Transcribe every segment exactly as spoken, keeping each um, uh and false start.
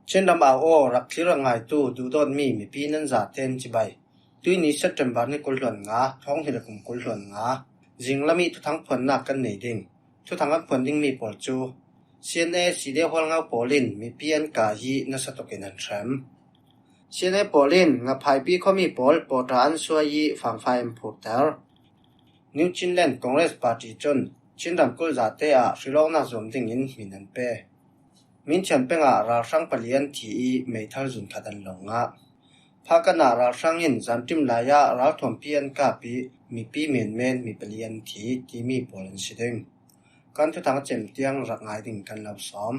Chin ram au aw rak thlir a ngaitu duhdawtmi mipi nan zaten cibai. Tuini September ni kul hluan nga, thawng hnih le kum kul hluan nga, zinglam i thuthang phuannak kan nei ding. Thuthang an phuan dingmi pawl cu C N A C D A hualngo pawl in mipi an kai i nasa tukin an hrem. C N A pawl in Ngaphaipi khuami pawl pawṭa an suai i fangfai an phurter. New Chinland Congress Party cun Chin ramkulh zate ah hrilawknak zuam dingin min an pe. Minchian peng ah ralhrang pali an thi i meithal zun khat an lo ngah. Phakan ah ralhrang in zanṭim lai ah ralthuampi an kap i mipi menmen mi pali an thi timi pawl an si ding. Kan thuthang cem tiang rak ngai ding kan lo sawm.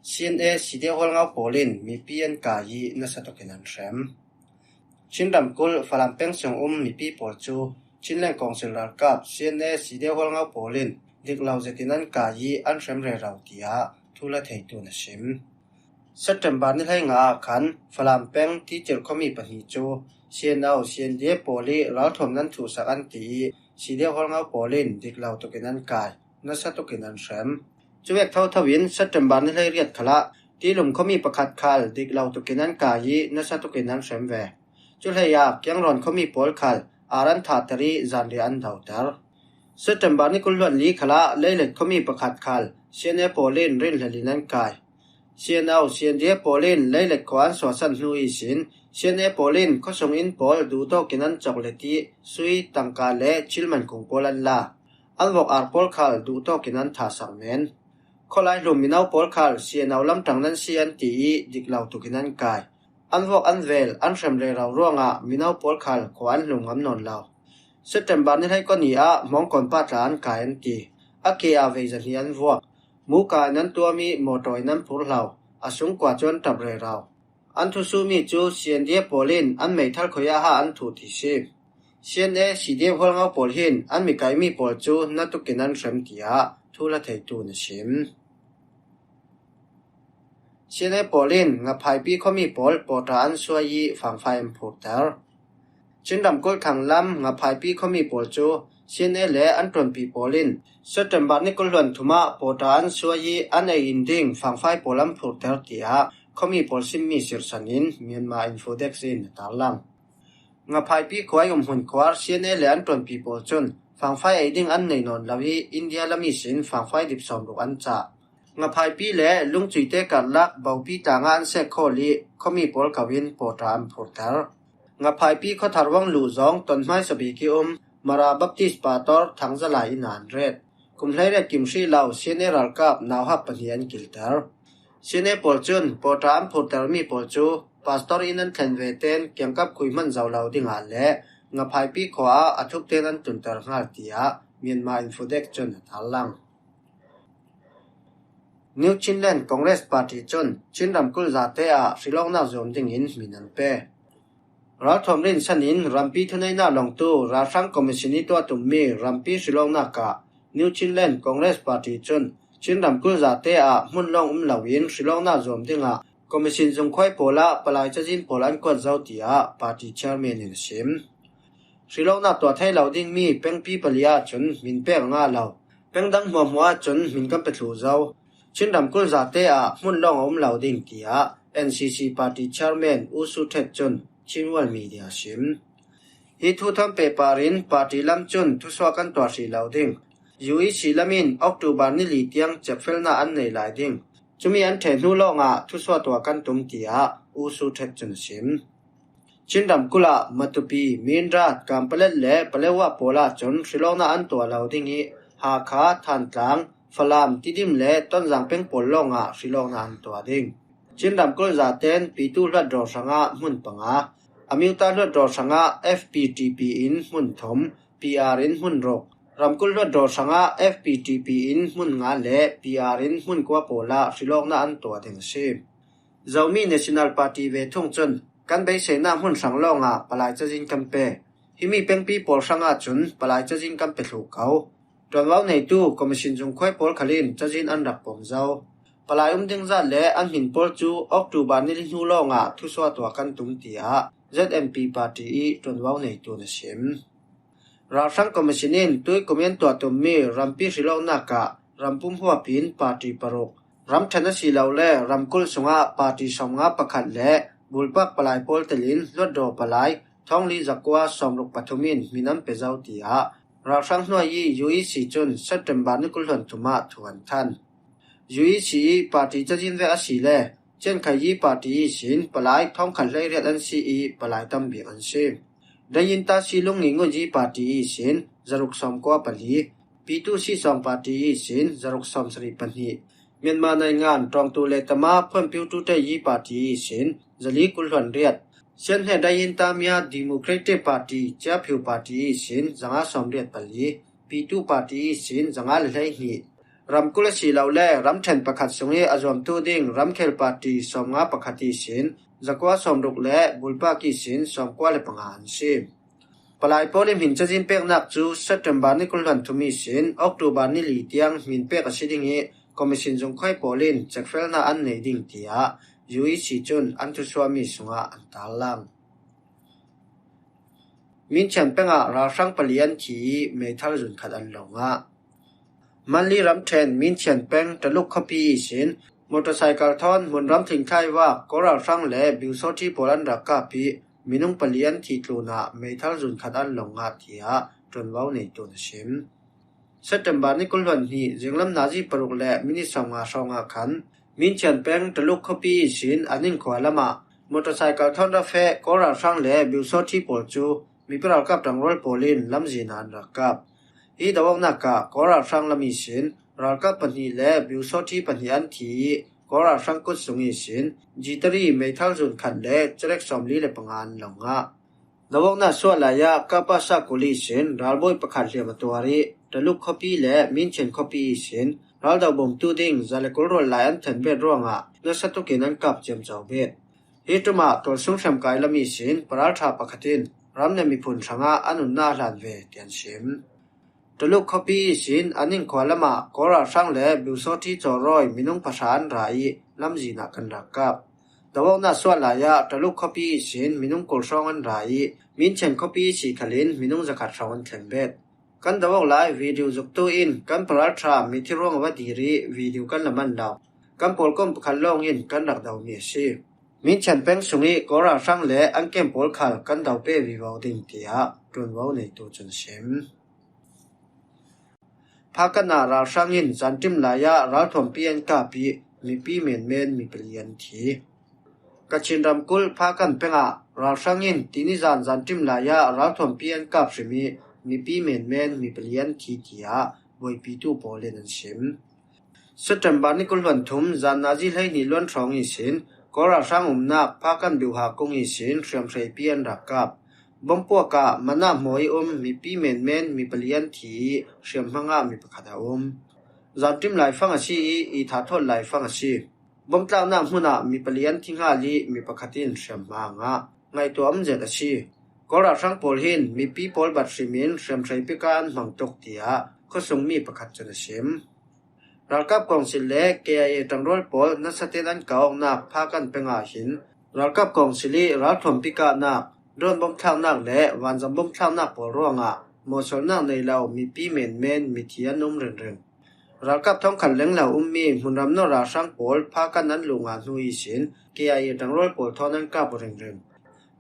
C N A C D A hualngo pawl in mipi an kai i nasa tukin an hrem. Chin ramkulh Falam peng sung um mipi pawl cu Chinland Council ralkap C N A C D A hualngo pawl in dik lo zetin an kai i an hrem rero, tiah thu la theitu na sim. September ni hleinga ah khan Falam peng Titir khuami pahnih cu C N O, C N D A pawl i ralthuam nan thuhsak an ti i C D A hualngo pawl in dik lo tukin an kai, nasa tukin an hrem. Cuvek thotho in September ni hleiriat khalah Tilum khuami pakhat khal dik lo tukin an kai i nasa tukin an hrem ve. Cu hleiah Kiangron khuami pawl khal ar an thahter i zanriah an doter. September ni kul hluan li khalah Leilet khuami pakhat khal C N A pawl in rinhlel in an kai. C N O, C N D A pawl in Leilet khua an suahsan hnu ihsin C N A pawl in khuasung inn pawl duhtawk in an cawk let i sui, tangka le thil man kung pawl an la. An vok ar pawl khal duhtawk in an thahsak men. Khawlai hlum mino pawl khal C N O lamṭang nan si an ti i dik lo tukin an kai. An vok an vel an hrem rero ruangah mino pawl khal khua an hlum ngam nawn lo. September ni hleikua ni ah Hmawngkawn pa tla an kai an ti. A ke ah vei zahnih an vuak. Muka in an tuam i mawṭaw in an phurhlo. A sungkua cu an ṭap rero. An thusuhmi cu C N D A pawl in an meithal khoi ah ha an thuh ti si. C N A C D A hualngo pawl hin an mi kaimi pawl cu na tukin an hrem, tiah thu la theitu na sim. C N A pawl in Ngaphaipi khuami pawl pawṭa an suai i fangfai an phurter. Chin ramkulh thanglam Ngaphaipi khuami pawl cu C N A le an ṭuanpi pawl in September ni kul hluan thum ah pawṭa an suai i an ei in ding fangfai pawl an phurter, tiah khuami pawl simmi sirsan in Myanmar Info Desk in a tarlang. Ngaphaipi khua i umhmun khuar C N A le an ṭuanpi pawl cun fangfai ei ding an nei nawn lo i India lam ihsin fangfai dip sawmruk an cah. Ngaphaipi le Lungcuite karlak Bopi tlang ah an sek khawl i khuami pawl ko in pawṭa an phurter. Ngaphaipi khuatharwang luh zawng tonhmaisa bik i um Mara Baptist Pastor Thangzalai in an ret. Kum hleiriat kim hrih lo C N A ralkap nauhak pahnih an kilter. C N A pawl cun pawṭa an phurtermi pawl cu pastor in an thlen ve ten kiangkap khui hman zo lo dingah le Ngaphaipi khua ah a thuk ten an tunter hngal, tiah Myanmar Info Desk cun a tarlang. New Chinland Congress Party cun Chin ramkulh zate ah hrilawknak zuam dingin min an pe. Ralthuam rinsan in rampi thuneihnak lawngtu ralhrang commission i tuah tummi rampi hrilawknak ah New Chinland Congress Party cun Chin ramkulh zate ah hmun lawng um loin hrilawknak zuam dingah commission zungkhuai pawl ah palai cazin pawl an kuat zo, tiah party chairman in a sim. Hrilawknak tuah thei lo dingmi pengpi pali ahcun min pek a ngah lo. Peng dang hmuahhmuah ahcun min kan pe thluh zo. Chin ramkulh zate ah hmun lawng a um lo ding, tiah N C C party chairman U Su Tet cun Chin World Media a sim. Hi thu thawn pehpar in party lam cun thusuah kan tuah hrih lo ding. U E C lam in October ni li tiang cepfelnak an nei lai ding. Cumi an ṭheh hnu lawngah thusuah tuah kan tum, tiah U Su Tet cun a sim. Chin ramkulh ah Matupi, Mindat, Kanpalet le Paletwa pawl ahcun hrilawknak an tuah lo ding i Hakha, Thantlang, Falam, Tidim le Tonzang peng pawl lawngah hrilawknak an tuah ding. Chin ramkulh zaten Pitu hluatdaw hrangah hmun panga, Amyotha hluatdaw hrangah F P T P in hmun thum, P R in hmun ruk, ramkulh hluatdaw hrangah F P T P in hmun nga le P R in hmun kua pawl ah hrilawknak an tuah ding a si. Zomi National Party ve thung cun kan beiseinak hmun hrang lawngah palai cazin kan pe. Himi pengpi pawl hrangah cun palai cazin kan pe thluh ko. Ṭuanvo neitu commission zungkhuai pawl khal in cazin an rak pom zo. Palai um ding zat le an hmin pawl cu October ni li hnu lawngah thusuah tuah kan tum, tiah Z M P party i ṭuanvo neitu na sim. Ralhrang commission in tui kum in tuah tummi rampi hrilawknak ah rampum huap in party paruk, Ramṭhen a si lo le ramkulh sungah party sawmnga pakhat le bulpak palai pawl telin hluttaw palai thawngli zakua sawmruk pathum in hmin an pe zo, tiah ralhrang hnuai i U E C cun September ni kul hluan thum ah thu an than. U E C i party cazin vek a si le Chiankhai i party ihsin palai thawngkhat hleiriat an si i palai tam bik an si. Dayinta si Lungngi Ngut i party ihsin zaruk sawmkua pali, Pitu si Sawng party ihsin zaruk sawmsarih pahnih, Myanmar Naingan Tawngtu le Tama Phuanpiutute i party ihsin zali kul hluan riat, Sianhne Dayinta Mya Democratic Party, Ciaphiu party ihsin zanga sawmriat pali, Pitu party ihsin zanga le hleihnih, ramkulh a si lo le ramṭhen pakhat sung i a zuamtu ding ramkhel party sawmnga pakhat ihsin zakua sawmruk le bulpak ihsin sawmkua le panga an si. Palai pawl i hmin cazin peknak cu September ni kul hluan thum ihsin October ni li tiang hmin pek a si ding i, commission zungkhuai pawl in cekfelnak an nei ding, tiah U E C cun an thusuahmi sungah an tarlang. Minchian peng ah ralhrang pali an thi i meithal zun khat an lo ngah. Manli ramṭhen Minchian peng Taluk khuapi ihsin motorcycle thawn hmunram thlingthlai vak Kawl ralhrang le Biusawthi pawl an rak kap i minung pali an thi tlunah meithal zun khat an lo ngah, tiah ṭuanvo neitu in a sim. September ni kul hluan hnih zinglam nazi paruk le minit sawmnga hrawngah khan Minchian peng Taluk khuapi ihsin an innkhua lamah motorcycle thawn ra feh Kawl ralhrang le Biusawthi pawl cu mipi ralkap ṭangrual pawl in lamzin ah an rak kap. Hi do awknak ah Kawl ralhrang lam ihsin ralkap pahnih le Biusawthi pahnih an thi i Kawl ralhrang kut sung ihsin G three meithal zun khat le cerek sawmli le panga an lo ngah. Do awknak suah lai ah Kapasa kul ihsin ralbawi pakhat hliam a tuar i Taluk khuapi le Minchian khuapi ihsin raldo bawmtu ding za le kul rual lai an thenbet ruangah nasa tukin an kap ciamco bet. Hi ṭum ah tualsung hremkai lam ihsin paralṭha pakhat in ram le miphun hrangah a nunnak a hlan ve, tiah an sim. Taluk khuapi ihsin an innkhua lamah Kawl ralhrang le Biusawthi cawrawi minung pahra an ra i lamzin ah kan rak kap. Do awknak suah lai ah Taluk khuapi ihsin minung kul hrawng an ra i Minchian khuapi ihsi khalin minung zakhat hrawng an thleng bet. Kan do awk lai video zuktu in kan paralṭha mithi ruang a va dir i video kan la man lo. Kan pawlkom pakhat lawng in kan rak domi a si. Minchian peng sung i Kawl ralhrang le an kem pawl khal kan do pe vivo ding, tiah ṭuanvo neitu cun a sim. Phakan ah ralhrang in zanṭim lai ah ralthuampi an kap i mipi menmen mi pali an thi. Kachin ramkulh Phakan peng ah ralhrang in tinizan zanṭim lai ah ralthuampi an kap hrim i mipi menmen mi pali an thi, tiah buaipitu pawl in an sim. September ni kul hluan thum zan nazi hleihnih luan hrawng ihsin Kawl ralhrang umnak Phakan Biuha kung ihsin hriamhreipi an rak kap. Bompuak ah manah hmaw i um mipi menmen mi pali an thi i hriamhma ngah mi pakhat a um. Zanṭim laifang a si i itha thawt laifang a si. Bomtlaknak hmun ah mi pali an thi nghal i mi pakhat in hriamhma a ngah. Ngaihtuah um zet a si. Kawl ralhrang pawl hin mipi pawl bat hrim in hriamhreipi kah an hmang tuk, tiah khuasungmi pakhat cun a sim. Ralkap kawngsil le K I A ṭangrual pawl nasa tein an kah awknak Phakan peng ah hin ralkap kawngsil i ralthuampi kahnak, drone bomthlaknak le vanzam bomthlaknak pawl ruangah mawhsualnak nei lo mipi menmen mithi an um ringring. Ralkap thawngkhat leng lo ummi hmunram nawr ralhrang pawl Phakan an luh ngah hnu ihsin K I A ṭangrual pawl thawn an kap uh ringring.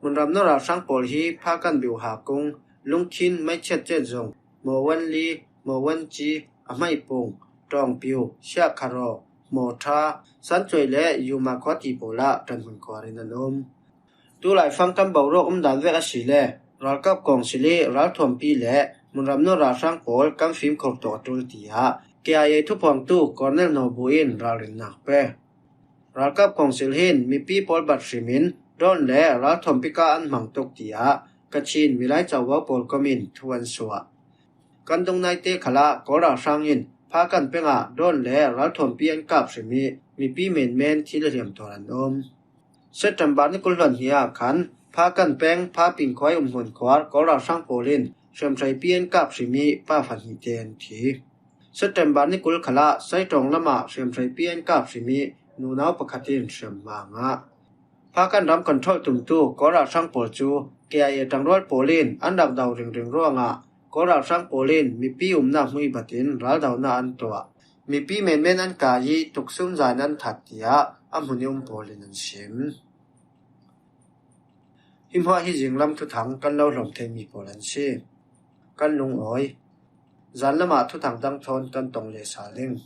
Hmunram nawr ralhrang pawl hi Phakan Biuha kung, Lungkhin, Maichiat Cetzung, Mawanli, Mawanci, a hmaipung, Ṭawngpiu, Siahkharaw, Hmawṭha, Sancuai le Yuma khuati pawl ah ṭanhmun khuar in an um. Tulaifang kan boruak umdan vek a si le ralkap kawngsil i ralthuampi le hmunram nawr ralhrang pawl kan fimkhur tawh a ṭul, tiah K I A thuphuangtu Colonel Naw Bu in ralrinnak pe. Ralkap kawngsil hin mipi pawl bat hrim in drone le ralthuampi kah an hmang tuk, tiah Kachin Milai Covo pawl kom in thu an suah. Kan dung naite khalah Kawl ralhrang in Phakan peng ah drone le ralthuampi an kap hrim i mipi menmen thi le hliam tuar an um. September ni kul hluan hnih ah khan Phakan peng Phaping khua i umhmun khuar Kawl ralhrang pawl in hriamhreipi an kap hrim i pa fahnih te an thi. September ni kul khalah Saiṭawng lamah hriamhreipi an kap hrim i nunau pakhat in hriamhma a ngah. Phakan ram control tumtu Kawl ralhrang pawl cu K I A ṭangrual pawl in an rak do ringring ruangah Kawl ralhrang pawl in mipi umnak hmui batin raldonak an tuah. Mipi menmen an kai i tuksum zai nan that, tiah a hmun i um pawl in an sim. Hi hmuah hi zinglam thuthang kan lo hlawm thei mi pawl an si. Kan lungawi. Zan lamah thuthang dang thawn kan tong leh sal ding.